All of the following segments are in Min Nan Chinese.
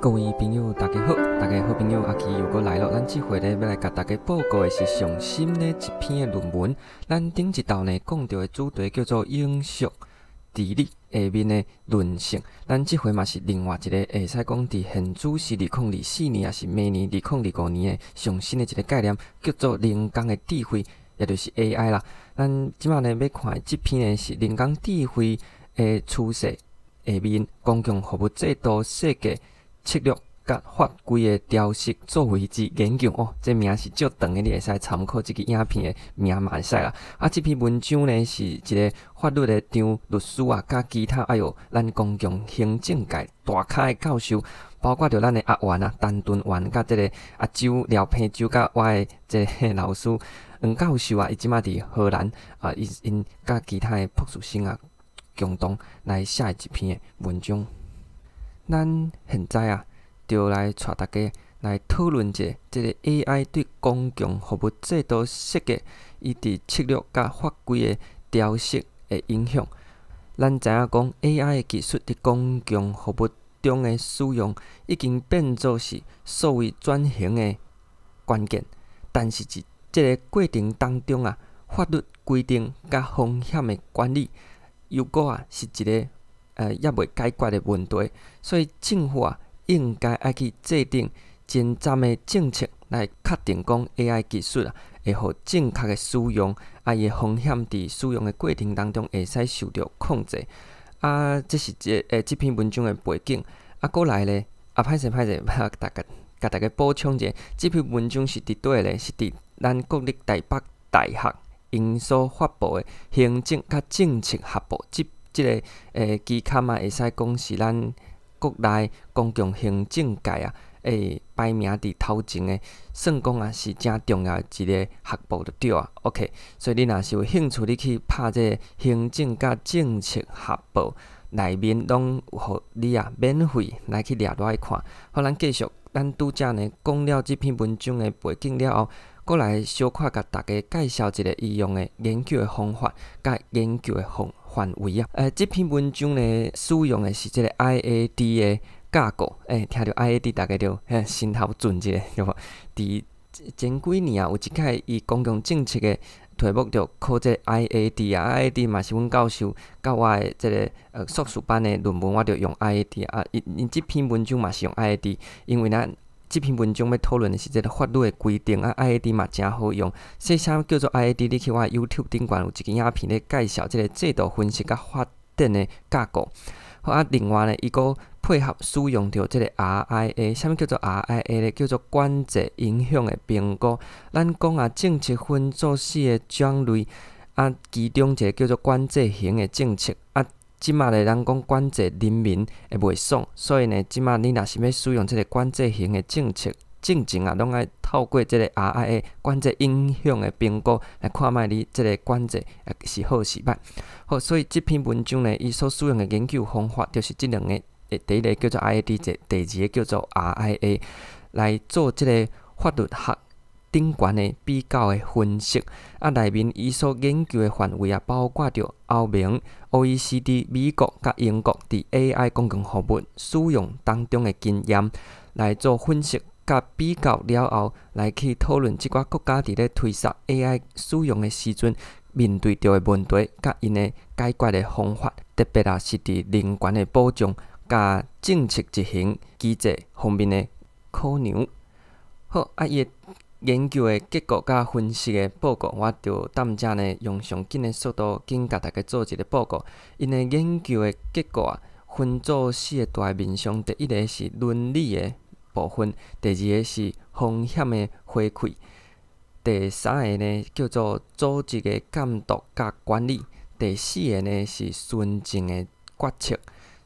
各位朋友，大家好！大家好朋友阿奇又閣來囉。咱這回呢，欲來共大家報告的是上新的一篇的論文。咱頂一道呢講著的主題叫做永續治理下面的論述。咱這回嘛是另外一个會使講佇現主時2024年，抑是明年2025年的上新的一个概念，叫做人工的智慧，也就是 AI 啦。咱這擺呢欲看的這篇呢是人工智慧的趨勢下面公共服務制度設計策略佮法規的調適作為之研究哦，這名是足長的，你會使參考這支影片的名嘛會使啦。啊，這篇文章呢是一个法律的張律師啊，佮其他哎喲，咱公共行政界大咖的教授，包括著咱的阿元啊，陳敦元，佮這个阿周廖平洲，佮我的這个老師黃教授啊，伊這馬佇荷蘭啊，伊𪜶佮其他的博士生啊，共同來寫的一篇的文章。咱現在啊，就來帶大家來討論一下這个 AI 對公共服務制度設計，伊佇策略佮法規的調適的影響。咱知影講 AI 的技術佇公共服務中的使用，已經變做是數位轉型的關鍵。但是佇這个過程當中啊，法律規定佮風險的管理，猶閣啊是一个猶未解決的問題，所以政府啊應該愛去制定前瞻的政策來確定講 AI 技術啊會予正確的使用，啊伊的風險佇使用的過程當中會使受著控制。啊，這是這篇文章的背景。啊，閣來咧，啊歹勢歹勢，大家共大家補充一下，這篇文章是佇佗咧？是佇咱國立台北大學𪜶所發布的行政佮政策學報。這個期刊啊，會使講是咱國內公共行政界啊，會排名佇頭前的，算講啊是誠重要的一個學報就對啊。OK，所以你若是有興趣，你去拍這个行政佮政策學報內面，攏有予你啊免費來去掠落來看。好，咱繼續，咱拄才呢講了這篇文章的背景了後，閣來小可共大家介紹一个伊用的研究的方法，佮研究的方範圍啊。這篇文章呢，使用的是這个 IAD 的架構。聽著 IAD，大家就心頭轉一下，對無？佇前幾年啊，有一擺伊公共政策的題目就考這个 IAD 啊，IAD 嘛是阮教授佮我的這个碩士班的論文，我就用 IAD 啊。𪜶這篇文章嘛是用 IAD，因為咱這篇文章欲討論的是這个法律的規定啊，IAD 嘛誠好用。說啥叫做 IAD？你去我 YouTube 頂懸有一支影片咧介紹這个制度分析佮發展的架構。好啊，另外呢，伊閣配合使用著這个 RIA，啥物叫做 RIA 咧？叫做管制影響的評估。咱講啊，政策分做四个種類，啊，其中一个叫做管制型的政策啊。這馬咧，人講管制人民會袂爽，所以呢，這馬你若是欲使用這个管制型的政策，進前啊，攏愛透過這个 RIA 管制影響的評估來看覓你這个管制是好是歹。好，所以這篇文章呢，伊所使用的研究方法就是這兩个，第一个叫做 IAD，第二个叫做 RIA，來做這个法律學頂懸的比較的分析。啊，內面伊所研究的範圍啊，包括著歐盟、OECD、美國佮英國佇 AI 公共服務使用當中的經驗來做分析佮比較了後，來去討論這寡國家佇咧推捒 AI 使用的時陣面對著的問題佮𪜶的解決的方法，特別啊是佇人權的保障佮政策執行機制方面的考量。好，啊，伊的研究的結果佮分析的報告，我就踮遮呢用上緊的速度，緊共大家做一个報告。𪜶的研究的結果啊，分做四个大面向：第一个是倫理的部分，第二个是風險的回饋，第三个呢叫做組織的監督佮管理，第四个呢是循證的決策。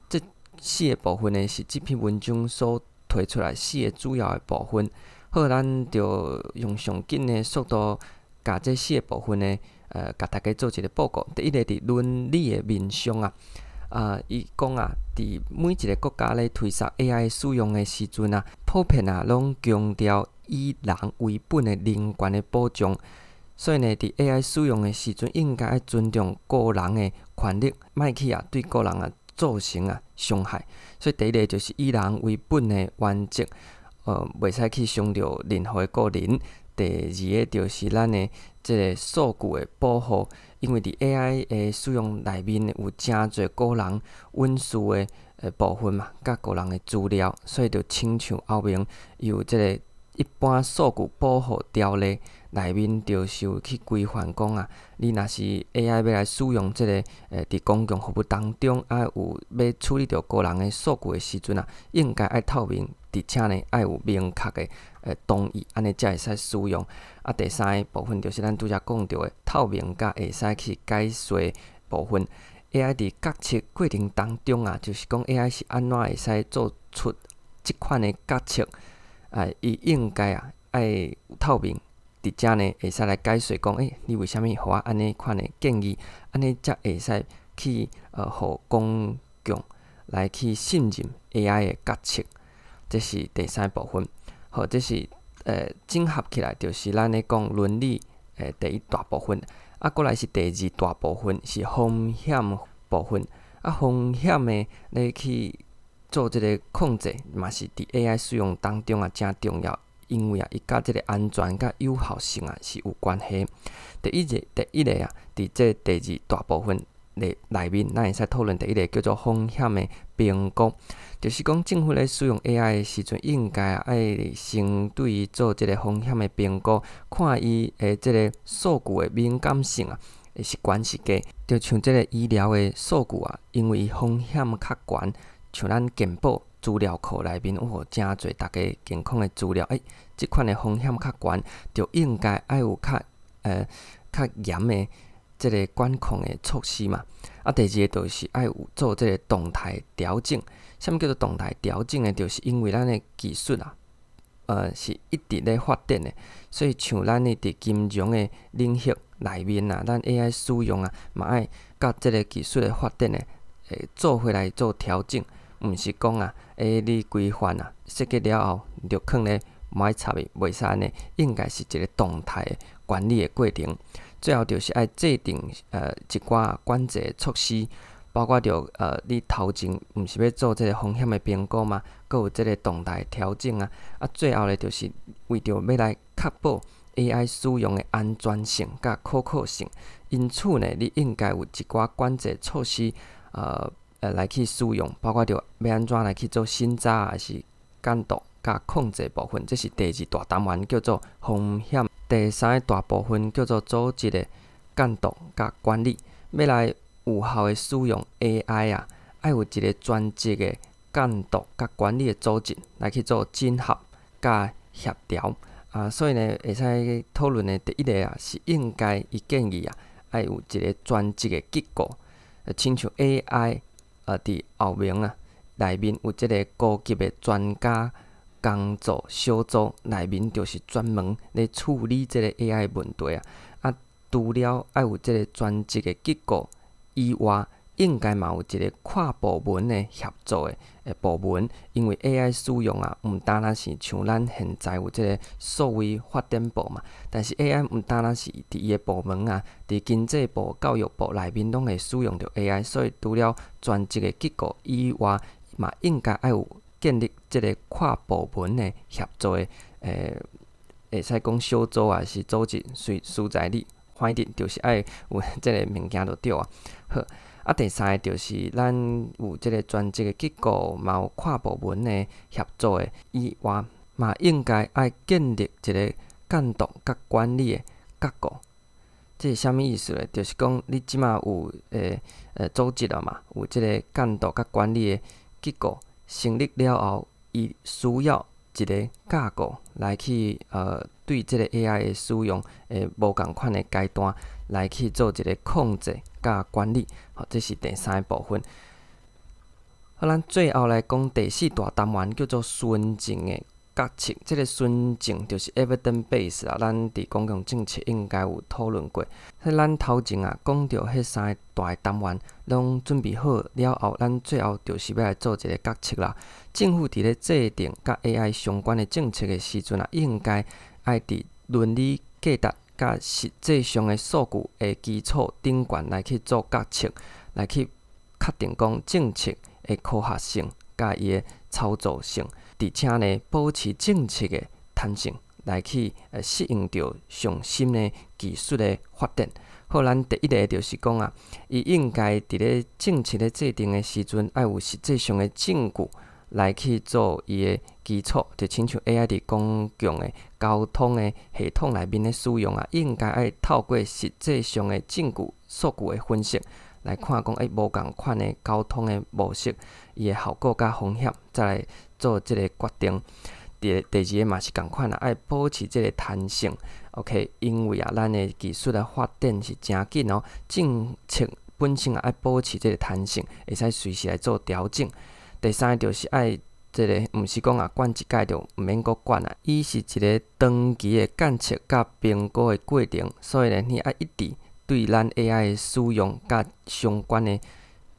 這四个部分呢是這篇文章所提出來四个主要的部分。好，咱就用上緊的速度，共這四个部分呢，共大家做一个報告。第一个佇倫理的面向啊，啊，伊講啊，佇每一个國家咧推捒 AI 使用的時陣啊，普遍啊，攏強調以人為本的人權的保障。所以呢，佇 AI 使用的時陣，應該愛尊重個人的權利，莫去啊對個人啊造成啊傷害。所以第一个就是以人為本的原則，袂使去傷著任何的個人。第二个就是咱的這个數據的保護，因為佇 AI 的使用內面有誠濟個人隱私的部分嘛，佮個人的資料，所以就親像後面有這个一般數據保護條例內面，就是有去規範講啊，你若是 AI 欲來使用這个佇公共服務當中，有欲處理著個人的數據的時陣啊，應該愛透明，而且呢愛有明確的同意，按呢才會使使用。啊，第三个部分就是咱拄才講著的透明佮會使去解說部分。AI 佇決策過程當中啊，就是講 AI 是按怎會使做出這款的決策？啊，伊應該啊愛透明，而且呢會使來解說講，你為啥物予我按呢款的建議？按呢才會使去予公眾來去信任 AI 的決策。這是第三部分。好，這是整合起來就是咱咧講倫理的第一大部分。啊，過來是第二大部分，是風險部分。啊，風險的咧去做這个控制，嘛是佇 AI 使用當中啊，誠重要，因為啊，伊佮這个安全佮有效性啊是有關係。第一个啊，佇這第二大部分內面，咱會使討論第一个叫做風險的評估，就是講政府咧使用 AI 的時陣，應該啊愛先對伊做這个風險的評估，看伊的這个數據的敏感性啊，是懸是低。就像這个醫療的數據啊，因為伊風險較懸，像咱健保資料庫內面有誠濟大家健康的資料，這款的風險較懸，就應該愛有較嚴的這个管控的措施嘛。啊，第二个就是愛有做這个動態調整。啥物叫做動態調整呢？就是因為咱的技術啊，是一直咧發展的，所以像咱的佇金融的領域內面啊，咱 AI 使用啊，嘛愛佮這个技術的發展呢，會做伙來做調整。毋是講啊，你規範啊，設計了後就囥咧無愛插伊，袂使按呢，應該是一个動態的管理的過程。最後就是愛制定一寡管制的措施，包括著你頭前毋是欲做這个風險的評估嗎？閣有這个動態調整啊。啊，最後咧就是為著欲來確保 AI 使用的安全性佮可靠性，因此呢，你應該有一寡管制措施，來去使用，包括著欲按怎來去做審查，抑是監督佮控制部分，這是第二大單元叫做風險。第三个大部分叫做組織的監督佮管理。欲來有效的使用 AI 啊，愛有一个專職的監督佮管理的組織來去做整合佮協調。啊，所以呢，會使討論的第一个啊，是應該伊建議啊，愛有一个專職的機構，親像 AI 佇後面啊，內面有這个高級的專家工作小組，內面就是專門咧處理這个 AI 問題啊。啊，除了愛有這个專職的機構以外，應該嘛有一个跨部門的協作的部門，因為 AI 使用啊，毋單單是像咱現在有這个數位發展部嘛，但是 AI 毋單單是佇伊的部門啊，佇經濟部、教育部內面攏會使用著 AI，所以除了專職的機構以外，嘛應該愛有建立這个跨部門的協作的，會使講小組啊，是組織，隨所在你，反正就是愛有這个物件就對啊。好，啊，第三个就是咱有這个專職的機構，嘛有跨部門的協作的以外，嘛應該愛建立一个監督佮管理的架構。這是啥物意思咧？就是講你這馬有組織了嘛，有這个監督佮管理的機構成立了後，伊需要一个架構來去對這个 AI 的使用的無仝款的階段來去做一个控制佮管理，好，這是第三个部分。好，咱最後來講第四大單元，叫做循證的決策。這个循證就是 evidence base 啦，咱佇公共政策應該有討論過。彼咱頭前啊講著彼三个大單元攏準備好了後，咱最後就是欲來做一个決策啦。政府佇咧制定佮 AI 相關的政策的時陣啊，應該愛佇倫理價值佮實際上的數據的基礎頂懸來去做決策，來去確確定講政策的科學性佮伊的操作性，而且呢保持政策的彈性，來去適應著上新的技術的發展。好，咱第一个就是講啊，伊應該佇咧政策咧制定的時陣，愛有實際上的證據來去做伊的基礎，就親像 AI 佇公共的交通的系統內面的使用啊，應該愛透過實際上的證據、數據的分析來看講，無仝款的交通的模式，伊的效果佮風險，再來做這個決定。第二个嘛是仝款啊，愛保持這个彈性。OK，因為啊，咱的技術的發展是誠緊哦，政策本身啊愛保持這个彈性，會使隨時來做調整。第三个就是愛這个，毋是講啊管一擺就毋免閣管啊，伊是一个長期的監測佮評估的過程，所以呢，你愛一直對咱 AI 的使用佮相關的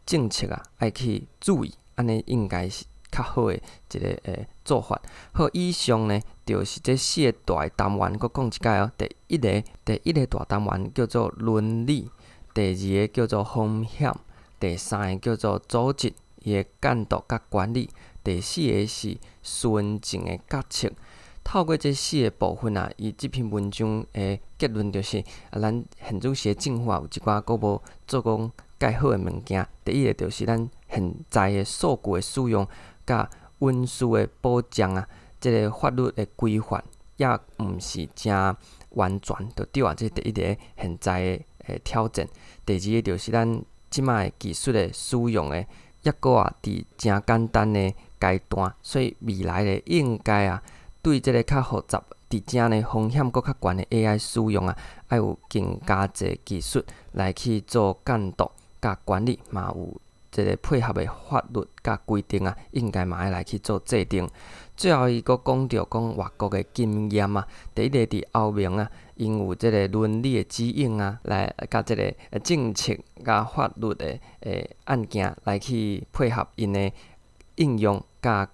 政策啊，愛去注意，按呢應該是較好的一个做法。好，以上呢就是這四个大的單元，閣講一擺哦。第一个大單元叫做倫理，第二个叫做風險，第三个叫做組織伊的監督佮管理，第四个是循證的決策。透過這四个部分啊，伊這篇文章的結論就是，啊，咱現主時的政府啊，有一寡閣無做講蓋好的物件。第一个就是咱現在的數據的使用佮隱私的保障啊，這个法律的規範也毋是誠完全，就對啊。這是第一个現在的挑戰。第二个就是咱這擺的技術的使用的，抑閣啊佇誠簡單的階段，所以未來的應該啊，對這个較複雜，而且呢風險閣較懸的 AI 使用啊，愛有更加濟技術來去做監督佮管理，嘛有這个配合的法律佮規定啊，應該嘛愛來去做制定。最後，伊閣講著講外國的經驗啊，第一个佇歐盟啊，𪜶有這个倫理的指引啊，來佮這个政策佮法律的案件來去配合𪜶的應用佮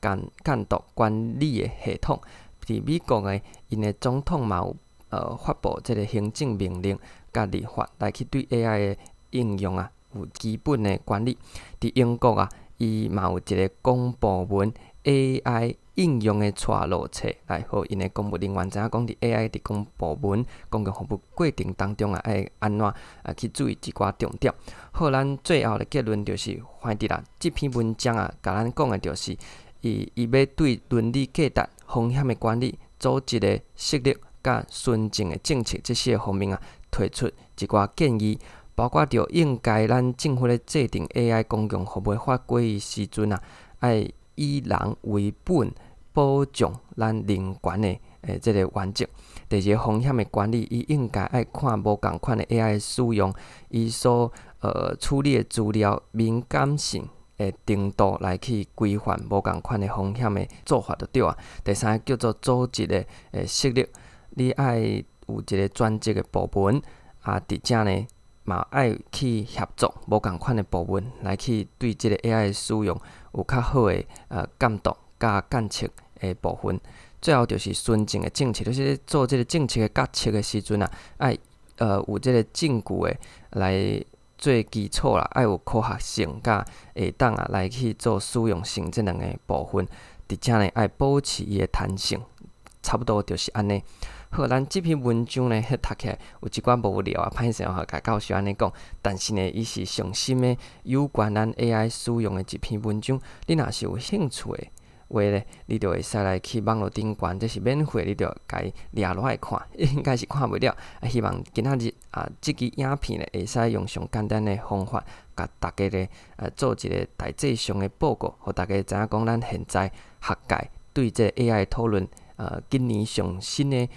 監督管理的系統。佇美國的𪜶的總統嘛有發布這个行政命令佮立法來去對 AI 的應用啊有基本的管理。佇英國啊，伊嘛有一个公部門 AI 應用的帶路冊，來予𪜶的公務人員知影講佇 AI 佇公部門公共服務過程當中啊，愛按怎啊去注意一寡重點。好，咱最後的結論就是，反正啦，這篇文章啊，共咱講的就是，伊欲對倫理價值、風險的管理、組織的設立佮循證的政策這四个方面啊，提出一寡建議，包括著應該咱政府咧制定 AI 公共服務法規的時陣啊，愛以人為本，保障咱人權的這个原則。第二個風險的管理，伊應該愛看無仝款的 AI 的使用，伊所處理的資料敏感性的程度來去規範無仝款的風險的做法就對啊。第三个叫做組織的設立，你愛有一个專職的部門啊，佇遮呢嘛愛去協作無仝款的部門來去對這个 AI 的使用有較好的監督佮監測的部分。最後就是循證的政策，就是咧做這个政策的決策的時陣啊，愛有這个證據的來做基礎啦，愛有科學性佮會當啊來去做使用性這兩个部分，而且呢愛保持伊的彈性，差不多就是按呢。好，咱這篇文章呢，彼讀起來有一寡無聊啊，歹勢吼，共教授按呢講，但是呢，伊是上新的有關咱 AI 使用的一篇文章。你若是有興趣的話咧，你就會使來去網路頂懸，這是免費，你就共伊掠落來看，應該是看袂了。啊，希望今仔日啊，這支影片咧，會使用上簡單的方法，共大家咧做一个大致上的報告，予大家知影講咱現在學界對這个 AI 討論，近年上新的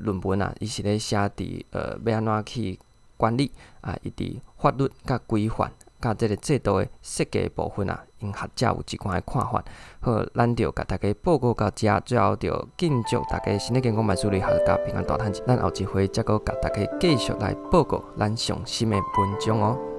論文啊，伊是咧寫佇欲按怎去管理啊，伊佇法律佮規範佮這个制度的設計部分啊，𪜶學者有一寡的看法。好，咱就共大家報告到遮，最後就敬祝大家身體健康，萬事如意，闔家平安大趁錢。咱後一回再閣共大家繼續來報告咱上新的文章哦。